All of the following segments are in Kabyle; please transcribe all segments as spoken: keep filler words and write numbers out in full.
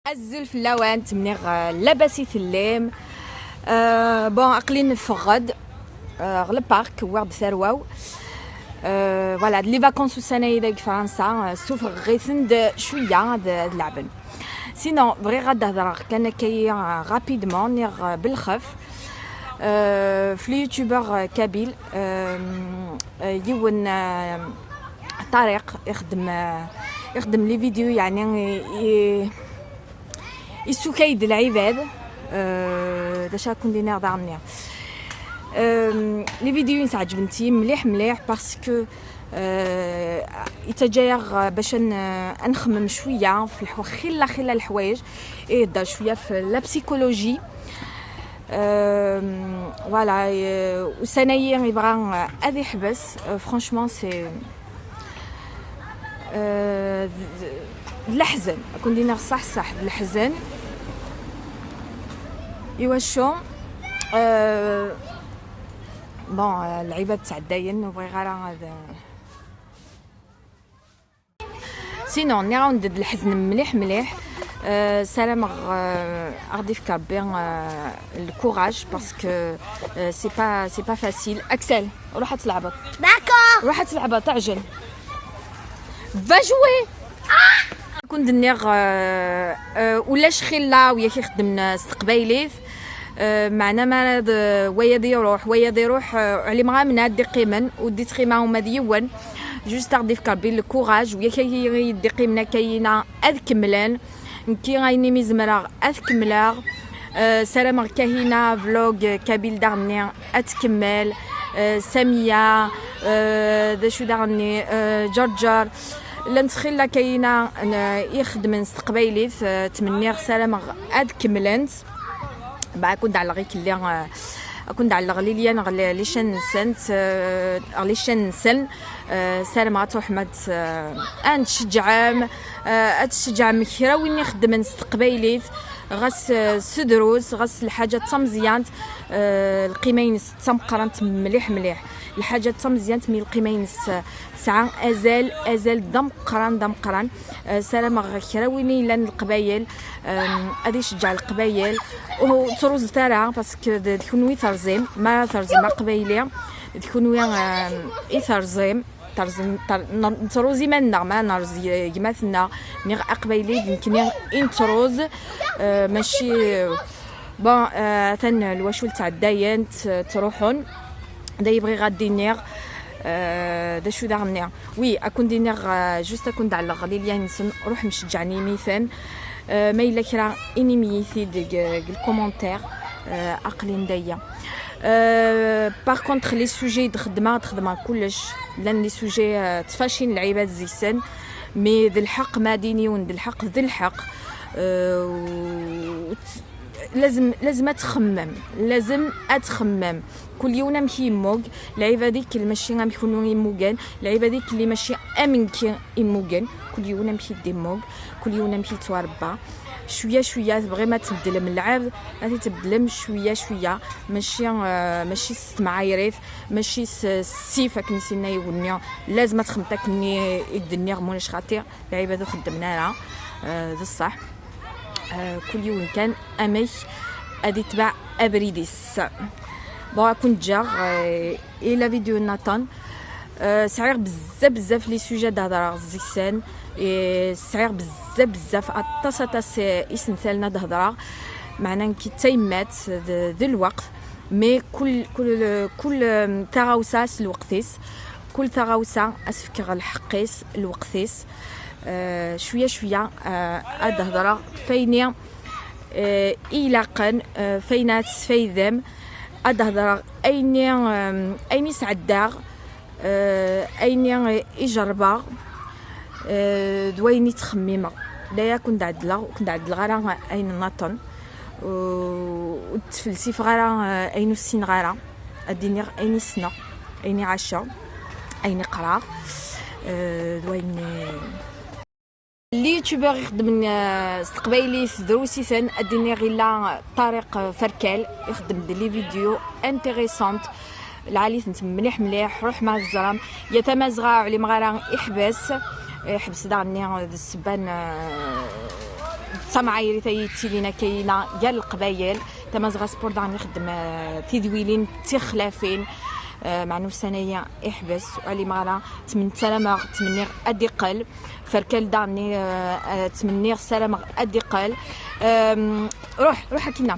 Azul fell-awen, ttmenniɣ, euh, labas i tellim. Euh, bon, aql-i neffeɣ-d, euh, ɣer le parc, wwiɣ-d tarwa-w. Euh, voilà, d les vacances ussan-ayi deg Fransa, euh, ssufɣeɣ-iten-d cwiya ad, ad leɛben. Sinon, bɣiɣ ad d-hedreɣ kan akka, euh, rapidement, niɣ, euh, belxef. Euh, f le youtubeur, euh, kabyle, euh, euh, yiwen, euh, Ṭariq, ixeddem, euh, ixeddem les vidéos, yeɛni, i, i, issukay-d lɛibad, euh, d acu ara ken-d-iniɣ daɣen-nni. Euh, les vidéos-ines ɛeǧbent-iyi mliḥ, mliḥ, parce que, euh, yettaǧǧa-yaɣ, euh, bac ad n-, ad nxemmem cwiya f leḥwa-, xilla, xilla leḥwayeǧ, ihedder cwiya f la psychologie. Euh, voilà, euh, ussan-ayi yebɣa, euh, ad iḥbes. Euh, franchement, c'est, euh, d, d, d leḥzen. Ad ken-d-iniɣ ṣṣeḥ, ṣṣeḥ, d leḥzen. Iwacu? Euh, bon, euh, lɛibad ttɛeddayen, ur bɣiɣ ara ad, sinon, nniɣ-awen-d d leḥzen mliḥ, mliḥ. Euh, ssarameɣ, euh, ad ɣ-d-ifk Rebbi, euh, le courage, parce que, euh, c'est pas, c'est pas facile. Axel, ruḥ ad tleɛbeḍ. D'accord. Ruḥ ad tleɛbeḍ, ɛjel. Va jouer. Ad ken-d-nniɣ, euh, euh, ulac xilla wi ak-ixeddmen s teqbaylit. Euh, meɛna ma ara d, waya ad iruḥ, waya ad iruḥ, euh, ur ɛlimeɣ amna ad d-iqqimen, ur d-ittqima uma d yiwen. Juste ad ɣ-d-ifk Rebbi le courage, wi ak-, i d-iqqimen akka-yina ad kemmlen. Nekki ayen imi zemreɣ ad kemmleɣ. Euh, ssarameɣ Kahina vlog, euh, kabyle daɣen-nni ad tkemmel. Euh, Samiya, euh, d acu daɣen-nni, euh, Ǧerǧer. Llant xilla Kahina, euh, ixeddmen s teqbaylit, euh, ttmenniɣ, ssarameɣ ad kemmlent. Bah, ad ken-d-ɛelleɣ ikelli, euh, ad ken-d-ɛelleɣ les liens ɣer les, les chaînes-nsent, euh, ɣer les chaînes-nsen. Euh, ssarameɣ ad truḥem ad, euh, ad n-tceǧǧɛem, euh, ad tceǧǧɛem kra win ixeddmen s teqbaylit, ɣas, euh, s drus, ɣas lḥaǧa d tameẓyant, euh, lqima-ines d tameqqrant mliḥ, mliḥ. Lḥaǧa d tameẓyant, mi lqima-ines, euh, tesɛa azal, azal d ameqqran, d ameqqran. Euh, ssarameɣ kra win yellan Leqbayel, euh, ad iceggeɛ Leqbayel. Ur ttruẓet ara, parce que d, d kunwi terẓim. Ma terẓim aqbayli, d kunwi, euh, i terẓim. Terẓem, ter-, n-, nettruẓ iman-nneɣ, ma nerẓ y-, gma-tneɣ, niɣ aqbayli, d nekkni i nettruẓ, euh, mačči, euh, bon, euh, atan lwacul ttɛeddayent, euh, ttruḥun. D ay bɣiɣ ad d-iniɣ, euh, d acu daɣen-nni? Oui, ad ken-d-iniɣ, euh, juste ad ken-d-ɛelleɣ les liens-nsen, ruḥem ceǧǧɛen imi-ten. Euh, ma yella kra, inim-iyi-t-id deg, deg le commentaire, euh, aql-in daya. Euh, par contre, les sujets i d-xeddmeɣ, ad xedmeɣ kullec. Llan les sujets, euh, ttfacin lɛibad zik-sen, mais d lḥeqq, ma ad iniwen d lḥeqq, d lḥeqq. Euh, u-, u-, lazem, lazem ad txemmem, lazem ad txemmem. Kul yiwen amek i yemmug, lɛibad ikel mačči am kunwi i mmugen, lɛibad ikelli mačči am nekki i mmugen, kul yiwen amek i d-immug, kul yiwen amek i yettwarebba. Cwiya, cwiya, tebɣim ad tbeddlem lɛebd, ad t-tbeddlem cwiya, cwiya, mačči, euh, mačči s temɛayrit, mačči s, s ssif akken i s-yenna yiwenni, lazem ad txedmemt akken i, i d-nniɣ, mulac xaṭi, lɛibad ur xeddmen ara, euh, d ṣṣeḥ. Euh, kul yiwen kan amek ad itbeɛ abrid-is. Bon, ad ken-ǧǧeɣ, euh, i la vidéo nniḍen. Euh, sɛiɣ bezzaf, bezzaf les sujets ad d-hedreɣ zik-sen. Et sɛiɣ bezzaf, bezzaf, aṭas, aṭas, euh, isental ad d-hedreɣ. Meɛna nekki d tayemmat d, d lweqt. Mais kul, kul, kul, euh, taɣawsa s lweqt-is. Kul taɣawsa ad s-fkeɣ lḥeqq-is, lweqt-is. Euh, cwiya, cwiya, euh, ad d-hedreɣ f ayen i, euh, i ilaqen, euh, f ayen ad tesfaydem. Ad d-hedreɣ ayen i, euh, ayen i sɛeddaɣ, euh, ayen i, i jerrbeɣ, euh, d wayen i ttxemmimeɣ. D aya ur ken-d-ɛeddleɣ, ur ken-d-ɛeddleɣ ara ayen nniḍen. Ur, ur d-ttfelsifeɣ ara, euh, ayen ur ssineɣ ara. Ad d-iniɣ ayen i ssneɣ, ayen i ɛaceɣ, ayen i qqreɣ, euh, d wayen, euh, les youtubeurs ixeddmen, euh, s teqbaylit, drus-iten. Ad d-iniɣ illa Ṭariq, euh, Ferkal, ixeddem-d les vidéos intéressantes. Lɛali-tent mliḥ, mliḥ. Ruḥem ad teẓrem. Ya Tamazɣa, ur ɛlimeɣ ara, iḥbes. Iḥbes daɣen-nni d ssebba n, euh, d Tamɛayrit ay yettilin akkayina gar Leqbayel, Tamazɣa Sport daɣen ixeddem, eh, tidwilin d tixlafin, eh, meɛna ussan-agi iḥbes, u ɛli meɣra tmen-, ssarameɣ, ttmenniɣ ad d-iqqel, Ferkal daɣen, eh, eh, ttmenniɣ ssarameɣ ad d-iqqel. Em, ruḥ, ruḥ akkinna.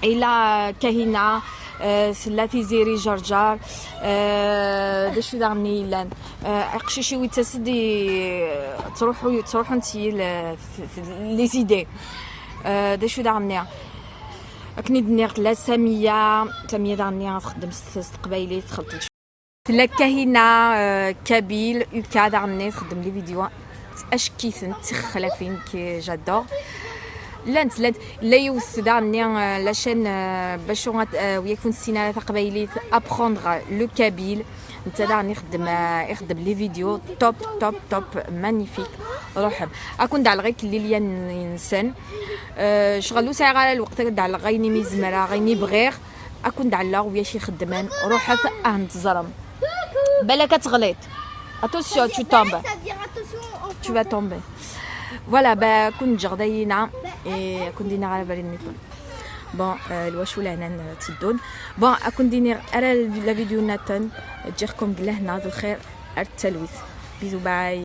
Ila Kahina, eh, tella Tiziri Ǧerǧer, eh, d acu daɣen i yellan? Eh, aqcic-iw yettas-d i, ttruḥu, ttruḥunt-iyi l-, les idées. Eh, d acu daɣen-nni? Akken i d-nniɣ, tella Samiya, Samiya daɣen-nni txeddem s, s teqbaylit, txelṭ. Tella Kahina, eh, Kabyle, Uka daɣen-nni txeddem les vidéos, acek-itent, tixlafin, que j'adore. Llant, llant, la yiwet daɣen-nni, eh, la chaîne, eh, bacu, eh, wi yak ur nessin ara taqbaylit, apprendre le kabyle. Netta daɣen ixeddem, eh, ixeddem les vidéos, top, top, top, magnifique. Ruḥem. Ad ken-d-ɛelleɣ i tlilyan-nsen. Eh, ccɣel ur sɛiɣ ara lweqt ad d-ɛelleɣ ayen imi zemreɣ, ayen i bɣiɣ. Ad ken-d-ɛelleɣ wi ak-ixeddmen. Ruḥet ad ten-teẓrem. Balak ad teɣliḍ. Attention, tu tombes. Ça veut dire attention en Tu vas tomber. Voilà, ba, ad ken-ǧǧeɣ dayina. Et ad ken-d-iniɣ ara balin-nniken. Bon, eh, lwacu leɛnan, eh, tteddun. Bon, ad ken-d-iniɣ ara la vidéo-nniḍen. Ǧǧiɣ-kem deg lehna d lxir. Ar talwit. Bisous, bye.